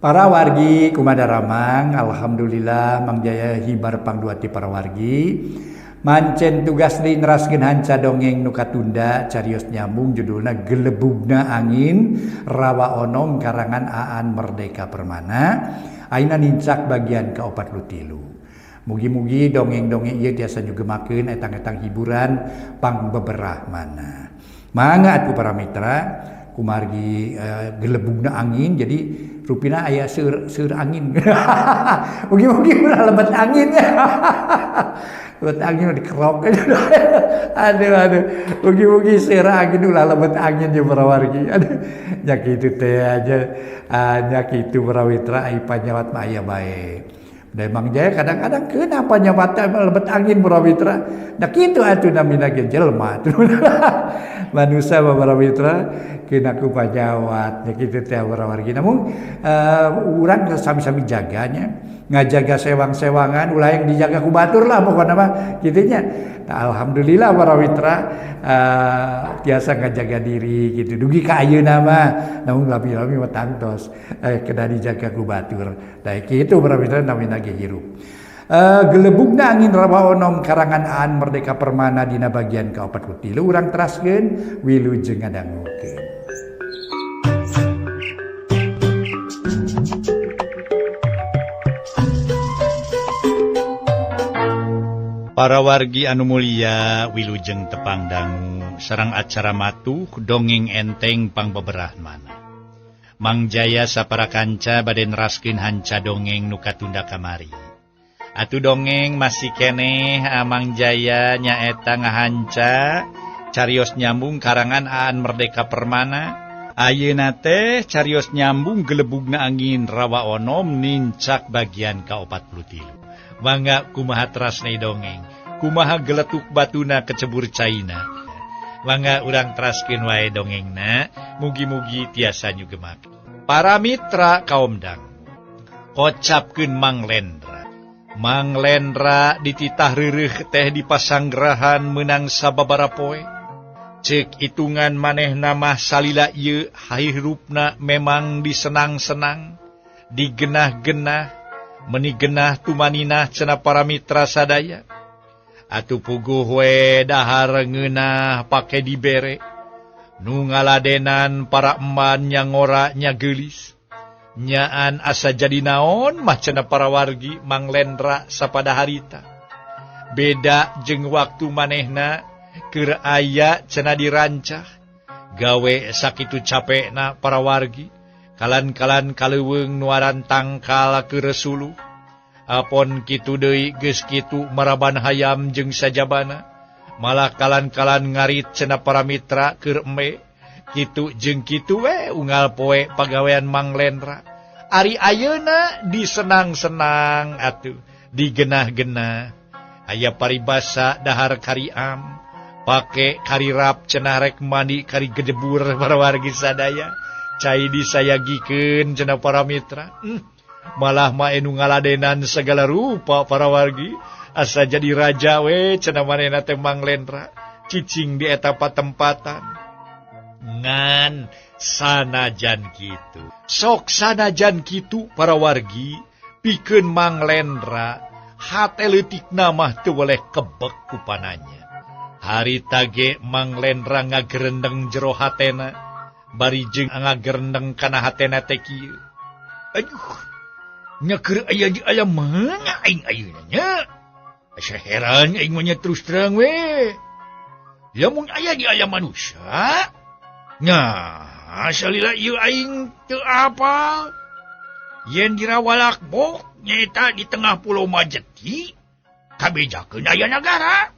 Para wargi kumaha daramang, alhamdulillah Mang Jaya hibar pangdua ti para wargi. Mancen tugas deui neraskeun hanca dongeng nu katunda carios nyambung judulna Gelebugna Angin Rawa Onom karangan Aan Merdeka Permana. Ayeuna nincak bagian ka-43. Mugi-mugi dongeng-dongeng ieu tiasa nyugemakeun etang-etang hiburan pang beberah mana. Mangga atuh para mitra kumargi gelebugna angin jadi rupina aya seur seur angin. Mugi-mugi ulah lebet angin ya. Lebet angin dikerok. Aduh aduh. Mugi-mugi seur angin ulah lebet angin jeung para wargi. Aduh nya kitu teh aja. Nya kitu para mitra ai panyawat mah aya bae. Da Mang Jaya kadang-kadang kenapa nyawat lebet angin para mitra. Da kitu atuh namina ge jelema atuh. Manusia para mitra kena ku panyawat nya kitu teh para wargi. Namun urang sami-sami jaganya ngajaga sewang-sewangan ulah yang dijaga ku batur lah pokokna mah kitu nya. Nah, alhamdulillah para mitra tiasa ngajaga diri gitu dugi ka ayeuna mah namun lami-lami mah tangtos kena dijaga ku batur. Da kitu para mitra namina ge hirup. Gelebugna angin Rawa Onom karangan Aan Merdeka Permana dina bagian ka-43 urang teraskeun wilujeng ngadangukeun. Para wargi anu mulia wilujeng tepang dangu sareng acara matuh dongeng enteng pangbeberah mana. Mang Jaya sapara kanca bade neraskeun hanca dongeng nu katunda kamari. Atuh dongeng masih keneh Amang Jaya nyaeta ngahanca carios nyambung karangan Aan Merdeka Permana. Ayeuna teh carios nyambung gelebugna angin Rawa Onom nincak bagian ka-43. Mangga kumaha terasna dongeng, kumaha geletuk batuna kecebur caina. Mangga urang teraskeun wae dongengna, mugi-mugi tiasa nyugemak. Para mitra kaum dang, kocapkeun Mang Lendra. Mang Lendra dititah reureuh teh di pasanggrahan meunang sababaraha poe. Ceuk hitungan manehna mah salila ieu hirupna memang disenang-senang, digenah-genah, meni genah tumaninah cenah para mitra sadaya. Atuh puguh we dahar ngeunah pake dibere. Nu ngaladenan para eman nya ngora nya geulis. Nyaan asa jadi naon mah cenah para wargi Mang Lendra sapada harita. Beda jeung waktu manehna keur aya cenah dirancah. Gawe sakitu capekna para wargi. Kalan-kalan kaleuweung nuaran tangkal keur suluh. Apon kitu deui geus kitu maraban hayam jeung sajabana. Malah kalan-kalan ngarit cenah para mitra keur embe. Kitu jeung kitu we unggal poe pagawean Mang Lendra. Ari ayeuna disenang-senang atuh, digenah-genah. Aya paribasa dahar kariam, pake karirap cenah rek mandi kari gedebur para wargi sadaya. Cai disayagikeun cenah para mitra. Malah mah anu ngaladenan segala rupa para wargi. Asa jadi raja we cenah manehna teh Mang Lendra. Cicing di eta patempatan. Ngan sanajan kitu. Sok sanajan kitu para wargi pikeun Mang Lendra hate leutikna mah teu weleh kebek ku pananya. Harita ge Mang Lendra ngagerendeng jero hatena bari jeung ngagerendeng kana hatena teh kieu. Aduh, nya keur aya di alam mana aing ayeuna nya? Asa heran aing mah nya terus terang we. Lamun aya di alam manusia, nya salila ieu aing teu apal. Yen dirawalak bok nyaeta di tengah pulau Majeti, kabejakeun aya nagara.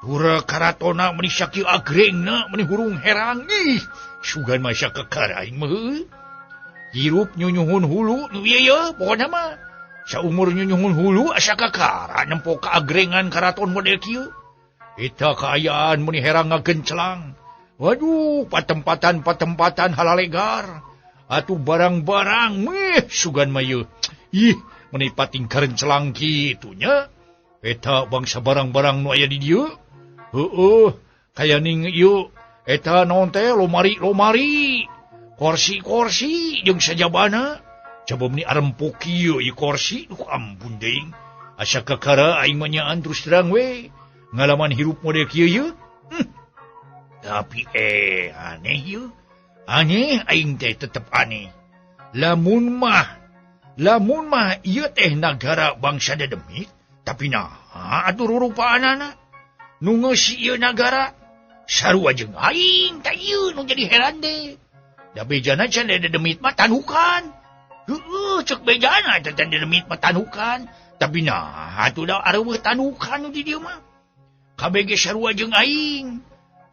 Pura karatona meni sakieu agrengna meni hurung herang ih, sugan mah sakakara aing mah. Hirup nyunyuhun hulu nu ieu ye pokona mah. Saumur nyunyuhun hulu asa kakara nempo kaagrengan karaton model kieu. Eta kaayaan meni herang ngagencelang. Waduh, patempatan-patempatan halalegar. Atuh barang-barang meh sugan mah ieu. Ih, meni pating karencelang kitu nya. Eta bangsa barang-barang nu aya di dieu. Heueuh, kaya ning ieu eta naon teh lomari-lomari, korsi-korsi jeung sajabana. Coba meni arempuk kieu ieu korsi, ampun deing. Asa kakara aing mah nyaan terus terang we. Ngalaman hirup model kieu ye. Tapi aneh ye. Aneh aing teh tetep aneh. Lamun mah ieu teh nagara bangsa dedemit, tapi naha atuh rurupaanana. Nu ngeusi ieu nagara sarua jeung aing tah ieu nu jadi heran teh. Da bejana can dedemit mah tanukan. Heueuh cek bejana teh dedemit mah tanukan, tapi naha atuh da areueuh tanukan nu di dieu mah. Kabeh ge sarua jeung aing.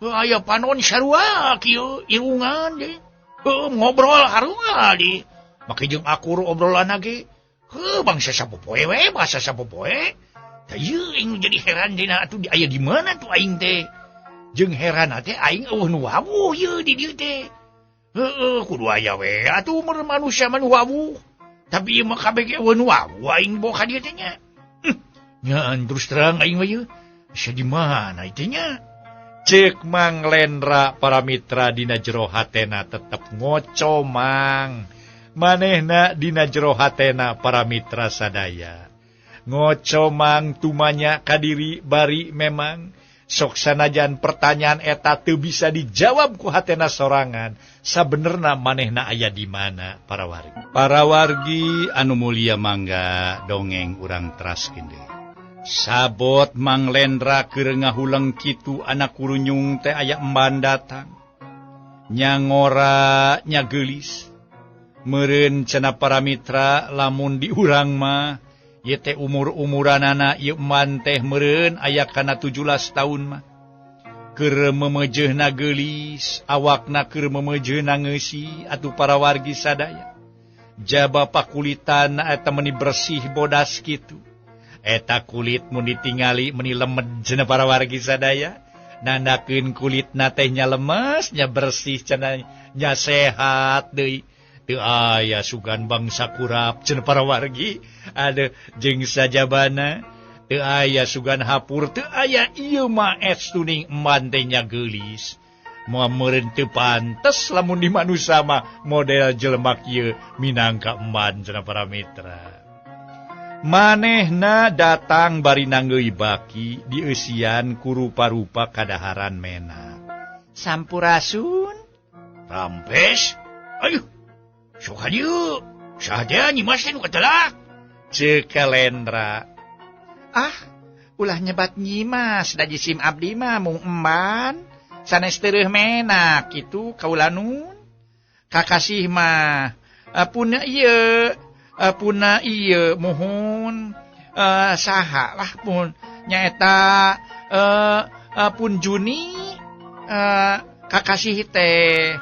Aya panon sarua kieu irungan deh. Ngobrol harua di. Make jeung akur obrolanna ge. Heuh bangsa sapopoe we, bahasa sapopoe. Tah ieu aing jadi heran dina atuh aya di mana tuh aing teh. Jeung heran teh aing eueuh nu wawuh ieu di dieu teh. Heueuh kudu aya we atuh mun manusia mah nu wawuh. Tapi ieu mah kabeh ge eueuh nu wawuh aing bawa ka dieu teh nya. Nyaan terus terang aing mah ieu. Asa di mana ieu teh nya? Cek Mang Lendra para mitra dina jero hatena tetep ngoco Mang. Manehna dina jero hatena para mitra sadaya. Ngoco Mang tumanya kadiri bari memang sok sanajan pertanyaan eta teu bisa dijawab ku hatena sorangan. Sabenerna manehna aya di mana para wargi. Para wargi anu mulia mangga dongeng urang teraskeun deui. Sabot Mang Lendra keur ngahuleng kitu anak kurunyung teh aya emban datang. Nya ngora nya geulis. Meureun cenah para mitra lamun di urang mah ieu teh umur-umuranana ieu eman teh meureun aya kana 17 taun mah. Keur memejeuna geulis, awakna keur memejeuna ngeusi atuh para wargi sadaya. Jaba pakulitan eta meuni bersih bodas kitu. Eta kulit mun ditingali meni lemed cenah para wargi sadaya. Nandakeun kulitna teh nya lemes, nya bersih cenah nya sehat deui. Teu aya sugan bangsa kurap cenah para wargi. Aduh jeung sajabana teu aya sugan hapur, teu aya ieu mah es tuning eman teh nya geulis. Moal meureun teu pantes lamun di manusa mah model jelema kieu minangka eman cenah para mitra. Manehna datang bari nanggeui baki dieusian ku rupa-rupa kadaharan mena. Sampurasun. Rampes. Ayuh. Sok ka dieu. Saha teh nyimas teh nu katelak? Ceuk Lendra. Ah, ulah nyebat nyimas da jisim abdi mah mung emban. Sanes tereuh menak kitu kaula nun. Kakasih mah puna ieu. Puna ieu muhun saha lah pun nyaeta pun Juni kakasih teh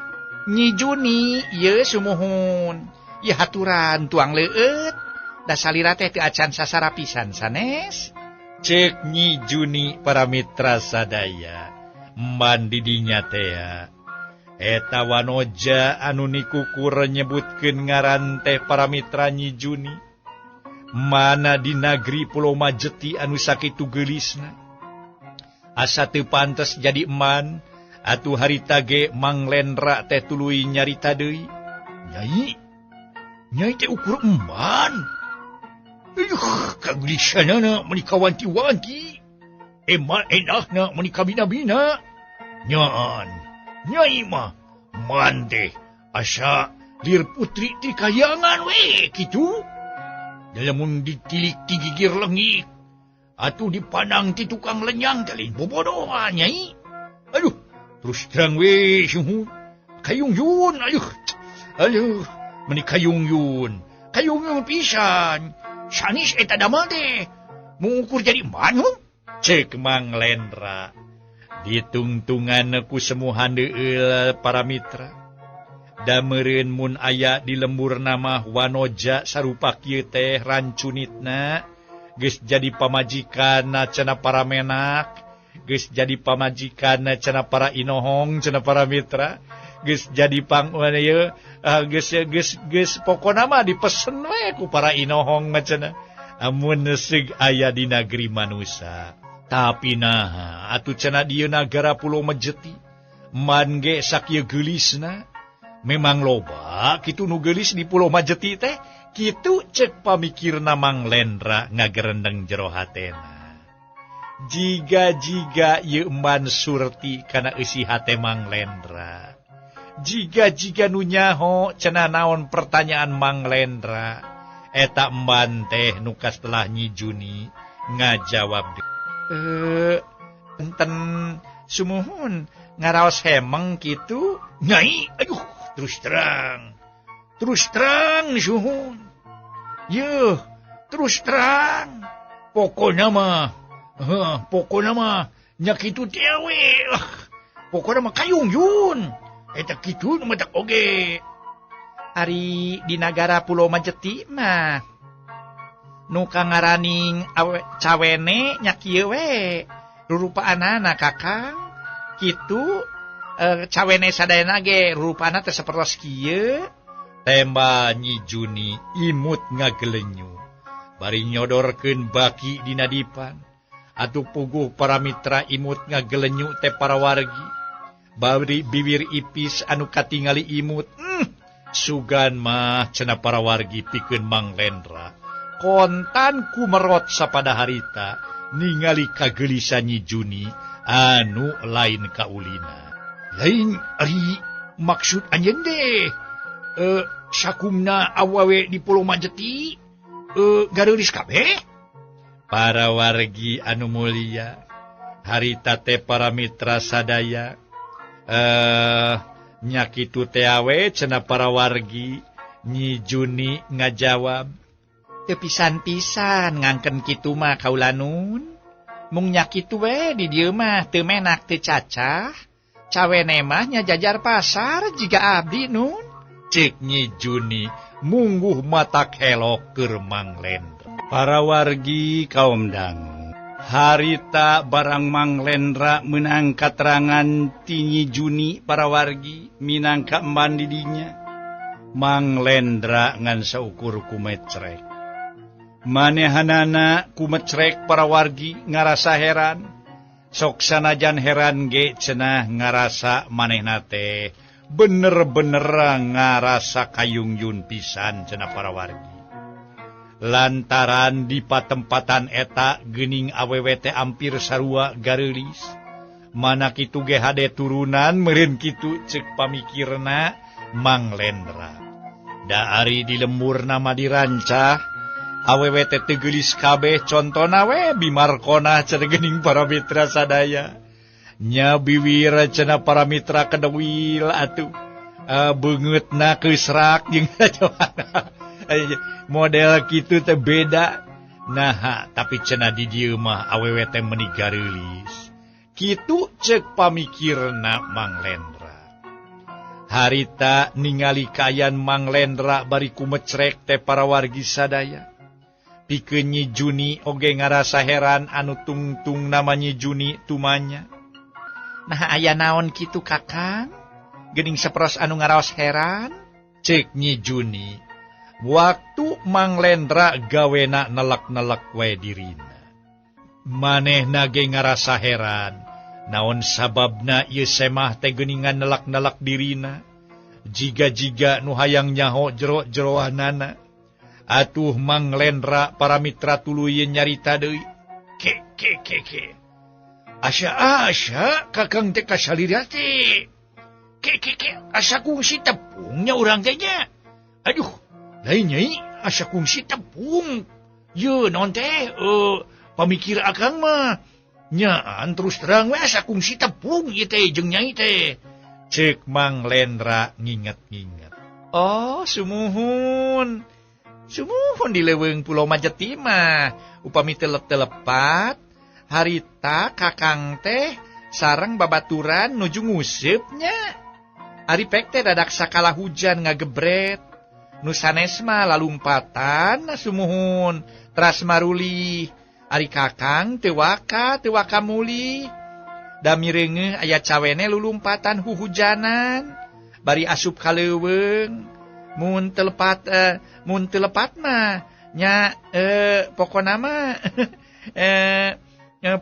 Nyi Juni ieu sumuhun ieu haturan tuang leueut da salira teh teu acan sasara pisan sanes. Ceuk Nyi Juni para mitra sadaya emban di dinya teh eta wanoja anu nikukur nyebutkeun ngaran teh para mitra Nyi Juni. Mana di nagri Pulau Majeti anu sakitu geulisna. Asa teu pantes jadi eman, atuh harita ge Mang Lendra teh tuluy nyarita deui. Nyai, nyai teh ukur eman. Aduh, kageulisanana meuni kawanti-wanti. Eman enahna meuni kabina-bina. Nyaan. Nyai mah man teh asa lir putri ti kayangan we kitu. Lamun ditilik ti gigir lengit atuh dipanang ti tukang lenyang teh lain bobodohan nyai. Aduh, terus terang we suhu kayung yun aduh. Aduh, meuni kayung yun. Kayung yun pisan. Sanis eta damel teh. Mengukur jadi man heuh. Ceuk Mang Lendra. Ditungtungan ku semuhan deul para mitra. Da meureun mun aya di lembur nama wanoja sarupa kieu teh rancunitna geus jadi pamajikan cenah para menak, geus jadi pamajikan cenah para inohong cenah para mitra, geus jadi pang ieu geus geus geus pokona mah dipesen we ku para inohong cenah. Amun seug aya di nagri manusa. Tapi nah atuh cenah dieu nagara Pulau Majeti man ge sakieu geulisna memang loba kitu nu geulis di Pulau Majeti teh Kitu cek pamikirna Mang Lendra ngagerendeng jero hatena. Jiga-jiga ieu emban Surti kana eusi hate Mang Lendra. Jiga-jiga nu nyaho cenah naon pertanyaan Mang Lendra. Eta emban teh nu kastelah Nyi Juni ngajawab enten sumuhun ngaraos hemeng kitu nyai. Aduh, terus terang suhun. Yeuh, terus terang. Pokona mah nya kitu teh we. Pokona mah kayung yun. Eta kitu nu matak oge. Ari di nagara Pulau Majeti mah nu kangaraning awe cawene nya kieu we. Rurupaanana Kakang kitu cawene sadayana ge rupana teh sapertos kieu. Temba Nyi Juni imut ngagelenyu bari nyodorkeun baki dina dipan. Atuh puguh para mitra imut ngagelenyu teh para wargi. Bari biwir ipis anu katingali imut. Sugan mah cenah para wargi pikeun Mang Lendra. Kontan kumerot sapada harita ningali kagelisan Nyi Juni anu lain kaulina. Lain ari maksud anjeun deh. Sakumna awewe di Pulau Majeti gareulis kabeh. Para wargi anu mulia, harita teh para mitra sadaya nya kitu teh awe cenah para wargi. Nyi Juni ngajawab, teu pisan-pisan ngangken kitu mah kaula nun. Mung nya kitu we di dieu mah teu menak teu cacah. Cawene mah nya jajar pasar jiga abdi nun. Cek Nyi Juni mungguh mata kelok keur Mang Lendra. Para wargi kaum dangu, harita barang Mang Lendra meunang katerangan ti Nyi Juni para wargi minangka emban di dinya. Mang Lendra ngan saukur kumecrek. Manehanana kumecrek para wargi ngarasa heran. Sok sanajan heran ge cenah ngarasa manehna teh bener-bener ngarasa kayungyun pisan cenah para wargi. Lantaran di patempatan eta geuning awewe teh ampir sarua gareulis. Mana kitu ge hade turunan meureun kitu ceuk pamikirna Mang Lendra. Da ari di lemburna mah dirancah awewe teh teu geulis kabeh, contona we Bimarkona cenah geuning para mitra sadaya. Nya biwir cenah para mitra kedewil atuh beungeutna keusrak jeung model kitu teh beda. Nah, tapi cenah di dieu mah awewe teh meuni gareulis. Kitu ceuk pamikirna Mang Lendra. Harita ningali kaayaan Mang Lendra bari kumecrek teh para wargi sadaya. Pikeun Nyi Juni oge ngarasa heran anu tungtung nama Nyi Juni tumanya. Nah aya naon kitu Kakang? Geuning saperos anu ngaraos heran? Cek Nyi Juni. Waktu Mang Lendra gawena nelek-nelek we dirina. Manehna ge ngarasa heran. Naon sababna ieu semah teh geuningan nelek-nelek dirina. Jiga-jiga nu hayang nyaho jero-jeroanana. Atuh Mang Lendra para mitra tuluy nyarita deui. Ke ke ke ke. Asa-asa Kakang teh kasalira teh. Ke ke ke asa kungsi tepungnya urang teh nya. Aduh, lain nyai asa kungsi tepung. Ye naon teh pamikir akang mah nyaan terus terang we asa kungsi tepung ieu teh jeung nyai teh. Ceuk Mang Lendra nginget-nginget. Oh, sumuhun. Sumuhun di leuweung Pulau Majeti mah upami teu telepat harita Kakang teh sareng babaturan nuju nguseupnya. Ari pek teh dadak sakala hujan ngagebret. Nu sanes mah lalumpatan sumuhun teras maruli. Ari Kakang teu waka muli. Da mireungeuh aya cawene lulumpatan huhujanan bari asup ka leuweung. Mun telepat mah nya pokona mah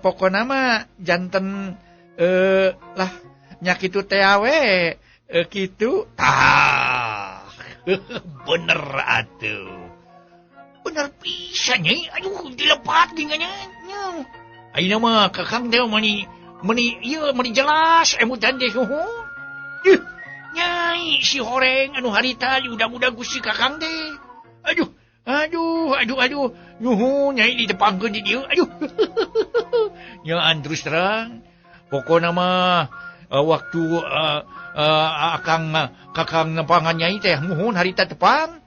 pokona mah janten lah nya kitu teh awe kitu. Tah bener atuh. Bener pisan nyai, aduh dilepat ginganya. Ayeuna mah Kakang teh mani meni ieu meni jelas emutan teh nuhun. Nyai si horeng anu harita diudag-udag ku si Kakang teh. Aduh, aduh, aduh, aduh. Nuhun nyai ditepangkeun di dieu. Aduh. Nyaan terus terang. Pokona mah waktu akang kakang nepangan nyai teh muhun harita tepang.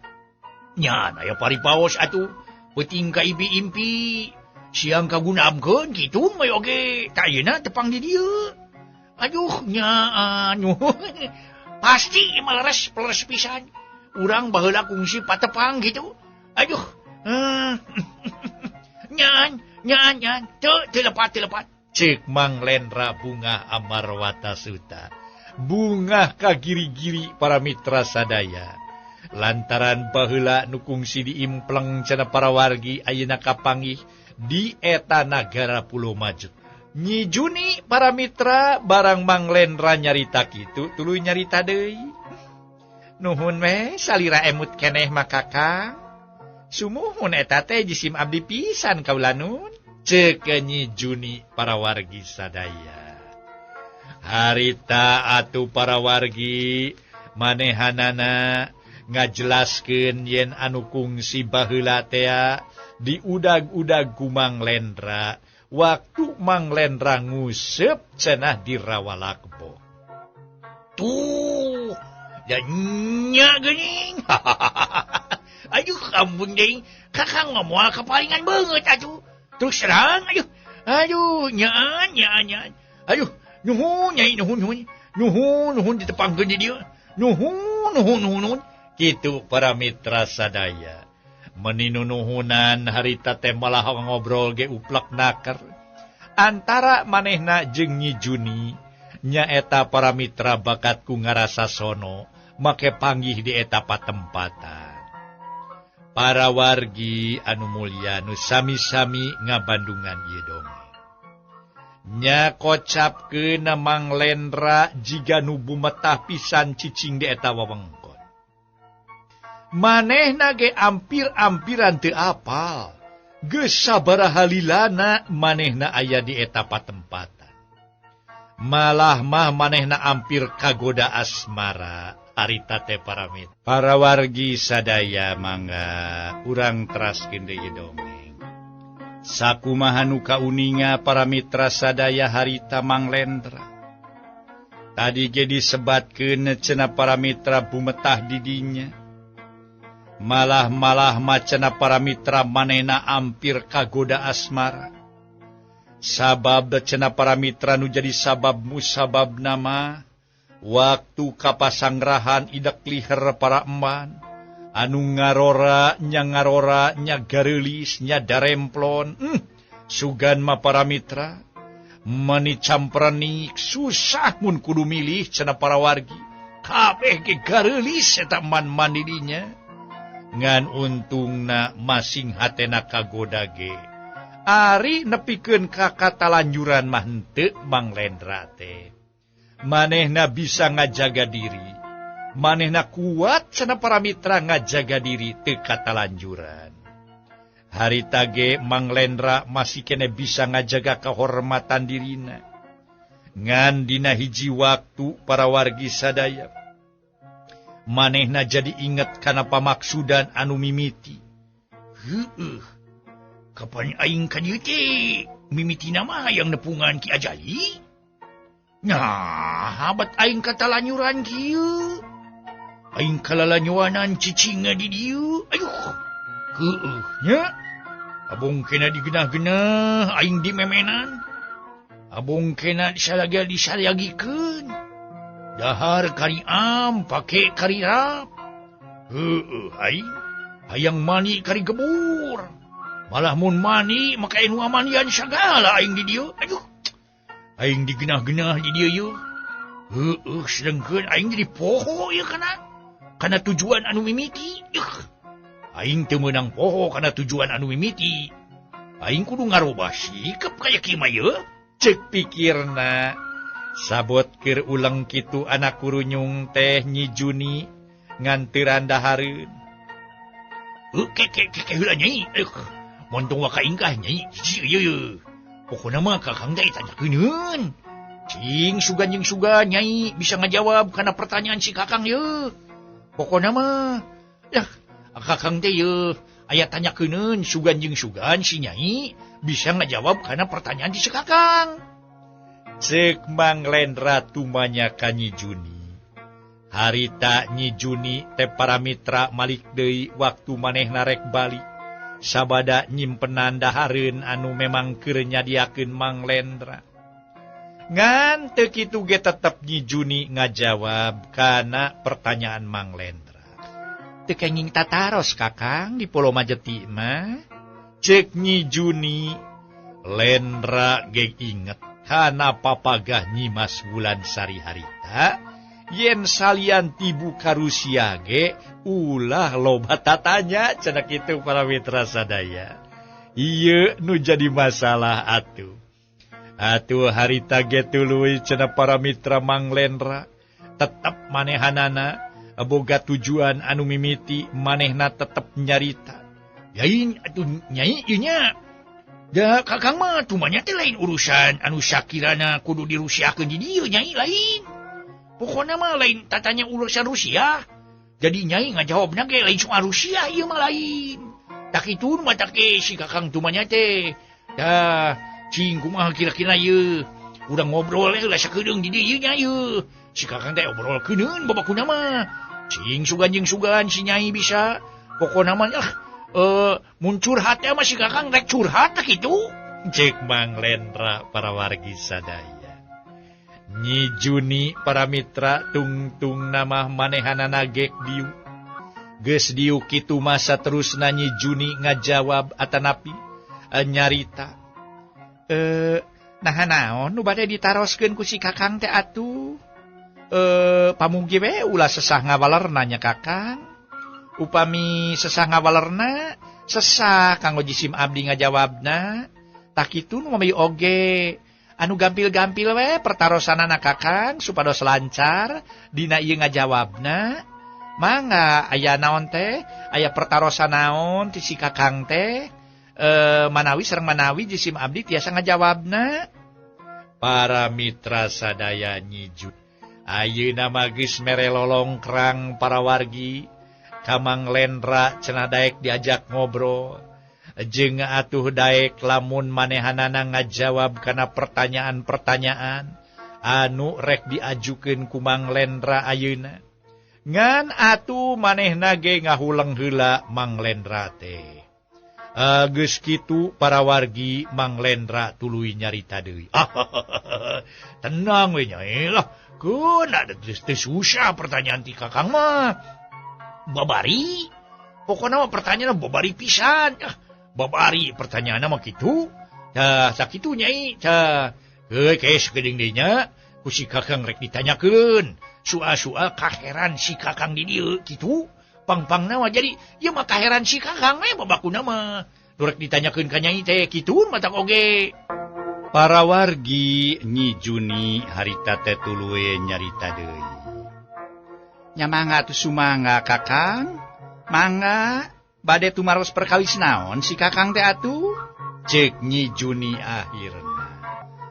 Nya aya paripaos atuh. Peuting ka impi-impi, siang kagunaamkeun kitu mah oge. Tah ayeuna tepang di dieu. Aduh nyaan nuhun. Pasti maleres peleres pisan. Urang baheula kungsi patepang gitu. Aduh. Nyaan, nyaan, nyaan. Teu teu lepat, teu lepat. Cek Mang Lendra Bunga Amarwata Suta. Bungah ka giri-giri para mitra sadaya. Lantaran baheula nu kungsi diimpleng cenah para wargi ayeuna kapanggih di eta nagara Pulau Majuk. Nyi Juni para mitra barang Mang Lendra nyarita kitu tuluy nyarita deui. Nuhun we salira emut keneh mah Kakang. Sumuhun eta teh jisim abdi pisan kaula nun. Ceuk Nyi Juni para wargi sadaya. Harita atuh para wargi manehanana ngajelaskeun yen anu kungsi baheula tea diudag-udag ku Mang Lendra waktu Mang Lendra nguseup cenah di Rawalakbo. Tuh, da nya geuning. Aduh ampun deui, Kakang mah moal kapalingan beungeut atuh. Terus terang, aduh, aduh, nyaan, nyaan, nyaan. Aduh, nuhun, nyai, nuhun, nuhun. Nuhun, nuhun ditepangkeun di dieu. Nuhun, nuhun, nuhun, nuhun. Kitu para mitra sadaya. Meni nunuhunan harita teh malah ngobrol ge uplek naker. Antara manehna jeung Nyi Juni nyaeta para mitra bakat ku ngarasa sono make panggih di eta patempatan. Para wargi anu mulya nu sami-sami ngabandungan ieu dongeng. Nya kocapkeun Mang Lendra jiga nu bumetah pisan cicing di eta wewengkon. Manehna ge ampir-ampiran teu apal. Geus sabaraha lilana manehna aya di eta patempatan. Malah mah manehna ampir kagoda asmara harita teh para mitra. Para wargi sadaya mangga urang teraskeun deui dongeng. Sakumaha nu kauninga para mitra sadaya harita Mang Lendra. Tadi ge disebatkeun cenah para mitra bumetah di dinya. Malah-malah macana para mitra manehna ampir kagoda asmara. Sabab cenah para mitra nu jadi sabab musabab nama waktu kapasangrahan idek liher para eman anu ngarora nya ngarora nya gareulis nya daremplon. Sugan mah para mitra meni camprenik susah mun kudu milih cenah para wargi. Kabeh ge gareulis eta man-man di dinya. Ngan untungna masing hatena kagoda ge. Ari nepikeun ka katalanjuran mah henteu Mang Lendra teh. Manehna bisa ngajaga diri. Manehna kuat cenah para mitra ngajaga diri teu katalanjuran. Harita ge Mang Lendra masih kene bisa ngajaga kehormatan dirina. Ngan dina hiji waktu para wargi sadaya manehna jadi inget kana pamaksudan anu mimiti. Heueuh. Kapan aing ka dieu teh? Mimitina mah hayang nepungan Ki Ajali. Nah, habat aing katalanyuran kieu. Aing kalalanyuanan cicinga di dieu. Aduh. Heueuh nya. Abong kena digenah-genah aing dimemenan. Abong kena disalagikeun. Dahar kari am pake kari rap. Heueuh aing hayang mani kari gebur. Malah mun mani maka anu amanian sagala aing di dieu. Aduh. Aing digenah-genah di dieu yeuh. Heueuh sedengkeun aing jadi poho ieu kana tujuan anu mimiti. Aing teu meunang poho kana tujuan anu mimiti. Aing kudu ngarobah sikap kaya kieu mah yeuh. Ceuk pikirna. Sabot keur uleng kitu anak kurunyung teh Nyi Juni nganteran dahareun. Ke heula Nyai. Montong wa kaingkah Nyai. Ieu. Pokona mah Kakang teh tanyakeun. Cing sugan jeung sugan Nyai bisa ngajawab kana pertanyaan si Kakang ye. Pokona mah yah Kakang teh ye aya tanyakeun sugan jeung sugan si Nyai bisa ngajawab kana pertanyaan si Kakang. Ceuk Mang Lendra tumanya ka Nyi Juni. Harita Nyi Juni teh para mitra malik deui waktu manehna rek balik. Sabada nyimpenan dahareun anu memang keur nyadiakeun Mang Lendra. Ngan teu kitu ge tetep Nyi Juni ngajawab kana pertanyaan Mang Lendra. Teu kenging tataros Kakang di Pulau Majeti mah. Ceuk Nyi Juni. Lendra ge inget kana papagah Nyi Mas Wulansari harita yen salian tibu ka Rusia ge ulah loba tatanya cenah kitu para mitra sadaya. Ieu nu jadi masalah atuh. Atuh harita ge tuluy cenah para mitra Mang Lendra tetep manehanana boga tujuan anu mimiti manehna tetep nyarita. Lain atuh Nyai ieu nya. Da Kakang mah tumanya teh lain urusan anu sakirana kudu dirusiakeun di dieu Nyai lain. Pokona mah lain tatanya urusan Rusia. Jadi Nyai ngajawabna ge lain soal Rusia ieu mah lain. Tak kitu nu matak ge si Kakang tumanya teh. Dah cing kumaha kira-kira ieu. Urang ngobrol we lah sakedeung di dieu nya ieu. Si Kakang teh obrolkeuneun babakuna mah. Cing sugan jeung sugan si Nyai bisa. Pokona mah mun curhat teh mah si Kakang rek curhat tah kitu. Ceuk Mang Lendra para wargi sadaya. Nyi Juni para mitra tungtung nama manehanana gek diu. Geus diu kitu masa terusna Nyi Juni ngajawab atanapi nyarita. Naha naon nu bade ditaroskeun ku si Kakang teh atuh? Pamugi we ulah sesah ngawalerna nya Kakang. Upami sesah ngawalerna, sesah kanggo jisim abdi ngajawabna. Tah kitu nu mami oge. Anu gampil-gampil we pertarosanana Kakang supados lancar dina ieu ngajawabna. Mangga aya naon teh? Aya pertarosan naon ti si Kakang teh? Manawi sareng manawi jisim abdi tiasa ngajawabna. Para mitra sadaya Nyi Juni. Ayeuna mah geus mere lolongkrang para wargi. Ka Mang Lendra cenah daek diajak ngobrol. Jeung atuh daek lamun manehanana ngajawab kana pertanyaan-pertanyaan anu rek diajukeun ku Mang Lendra ayeuna. Ngan atuh manehna ge ngahuleng heula Mang Lendra teh. Geus kitu para wargi Mang Lendra tuluy nyarita deui. Tenang we Nyai lah. Keun ada geus teu susah pertanyaan ti Kakang mah. Babari. Pokona mah pertanyaan babari pisan. Babari pertanyaan mah kitu. Tah sakitu Nyai. Tah heuy kes geuning deui nya ku si Kakang rek ditanyakeun. Soal-soal kaheran si Kakang di dieu kitu. Pang-pangna mah jadi ieu mah kaheran si Kakang we babakuna mah. Nu rek ditanyakeun ka Nyai teh kitu matak oge. Para wargi Nyi Juni harita teh tuluy nyarita deui. Nya mangga atuh sumangga Kakang. Mangga bade tumaros perkawis naon si Kakang teh atuh? Ceuk Nyi Juni akhirna.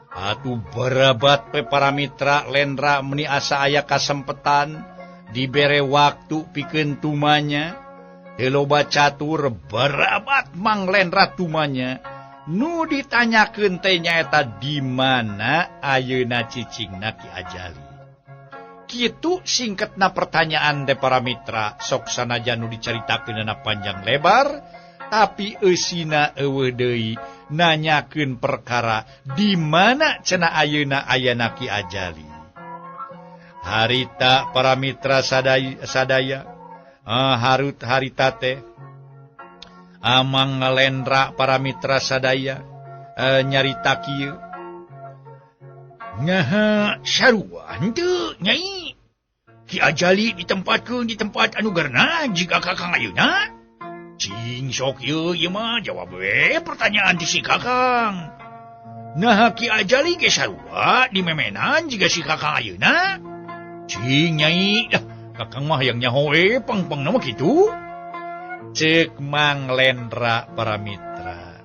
Atuh barabat pe para mitra Lendra meni asa aya kasempetan dibere waktu pikeun tumanya. Teu loba catur barabat Mang Lendra tumanya. Nu ditanyakeun teh nyaeta di mana ayeuna cicingna Ki Ajali. Kitu singketna pertanyaan teh para mitra sok sanajan nu dicaritakeunana panjang lebar tapi eusina eueuh deui nanyakeun perkara di mana cenah ayeuna ayana Ki Ajali. Harita para mitra sadaya harut harita teh Amang Lendra para mitra sadaya nyarita kieu. Naha sarua henteu Nyai. Ki Ajali ditempatkeun di tempat anu garna jika Kakang ayeuna. Cing sok ieu ieu mah jawab we pertanyaan ti si Kakang. Naha Ki Ajali ge sarua dimemenan jiga si Kakang ayeuna. Cing Nyai, dah Kakang mah hayang nyaho we pang-pangna mah kitu. Cek Mang Lendra para mitra.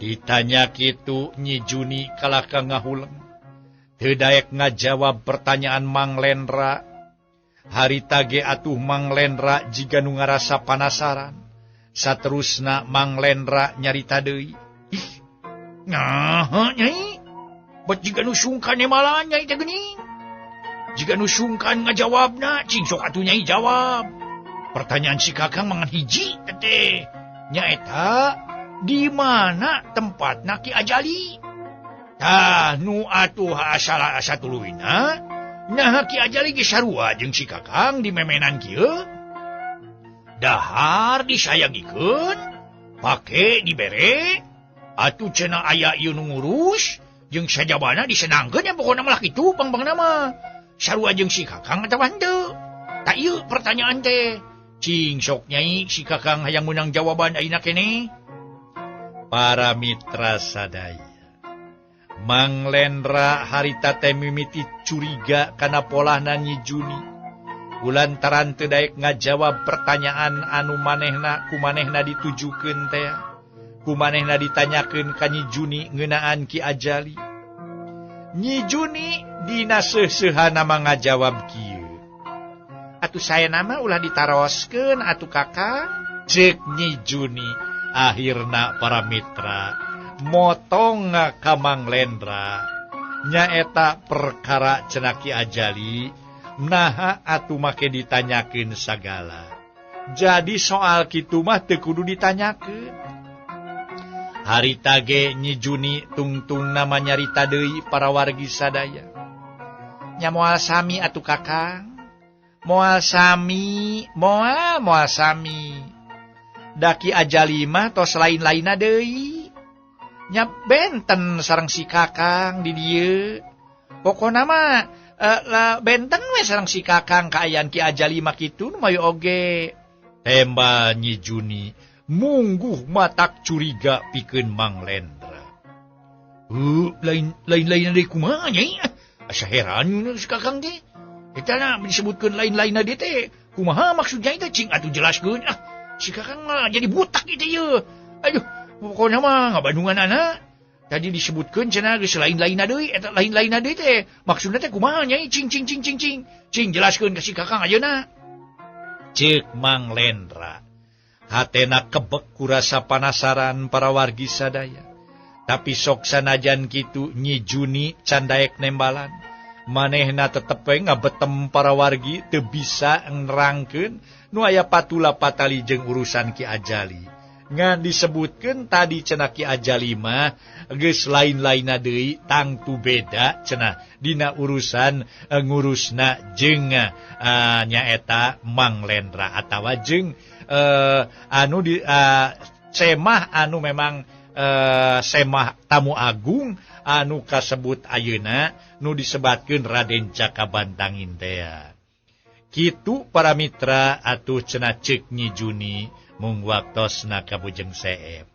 Ditanya kitu Nyi Juni kalah ka ngahuleng. Teu daek ngajawab pertanyaan Mang Lendra. Harita ge atuh Mang Lendra jiga nu ngarasa panasaran. Saterusna Mang Lendra nyarita deui. Ih, naha nyai? Bet jiga nu sungkan malah nyai teh geuning. Jiga nu sungkan ngajawabna, cing sok atuh nyai jawab. Pertanyaan si Kakang mangan hiji teh. Nyaeta di mana tempatna Ki Ajali? Tah nu atuh asal asa tuluyna, naha Ki Ajali geus sarua jeung si Kakang di memenan kieu? Dahar disayagikeun, pake dibere, atuh cenah aya ieu nu ngurus jeung sajabana disenangkeun nya pokona mah kitu pang-pangna mah. Sarua jeung si Kakang atawa henteu? Tak ieu pertanyaan teh. Cing sok nyai si Kakang hayang meunang jawaban ayeuna keneh. Para mitra sadaya, Mang Lendra harita teh mimiti curiga kana polahna Nyi Juni. Kulantaran teu daek ngajawab pertanyaan anu manehna ku manehna ditujukeun teh. Ku manehna ditanyakeun ka Nyi Juni ngeunaan Ki Ajali. Nyi Juni dina seuseuhana mah ngajawab kieu. Atuh saena mah ulah ditaroskeun atuh Kakang. Ceuk Nyi Juni. Akhirna para mitra motong ka Mang Lendra. Nyaeta perkara cenah Ki Ajali naha atuh make ditanyakeun sagala. Jadi soal kitu mah teu kudu ditanyakeun. Harita ge Nyi Juni tungtung nama nyarita deui para wargi sadaya. Nya moal sami atuh Kakang. Moal sami, moal moal sami. Da Ki Ajali mah tos lain-lainna deui. Nya benten sareng si Kakang di dieu. Pokona mah benten we sareng si Kakang kaayaan Ki Ajali mah kitu nu mayu oge. Tembal Nyi Juni mungguh matak curiga pikeun Mang Lendra. Lain-lain deui kumaha nyai? Asa heran si Kakang teh. Eta na disebutkeun lain-lainna deui teh. Kumaha maksudnya itu cing atuh jelaskeun. Ah, si Kakang mah jadi butak itu ye. Aduh, pokoknya mah ngabandungan anak. Tadi disebutkeun cenah geus lain-lainna deui, eta lain-lainna deui teh. Maksudna teh kumaha nyai? Cing cing cing cing cing. Cing jelaskeun ka si Kakang ayeuna. Ceuk Mang Lendra. Hatena kebek kurasa panasaran para wargi sadaya. Tapi sok sanajan kitu Nyi Juni can daek nembalan. Manehna tetep we ngabetem para wargi teu bisa nerangkeun nu aya patula patali jeung urusan Ki Ajali. Ngan disebutkeun tadi cenah Ki Ajali mah geus lain-lainna deui tangtu beda cenah dina urusan ngurusna jeung nyaeta Mang Lendra atawa jeung anu di semah anu memang semah tamu agung anu kasebut ayeuna nu disebatkeun Raden Jaka Bantangin teh. Kitu para mitra atuh cenah ceuk Nyi Juni mung waktosna kabujeng seep.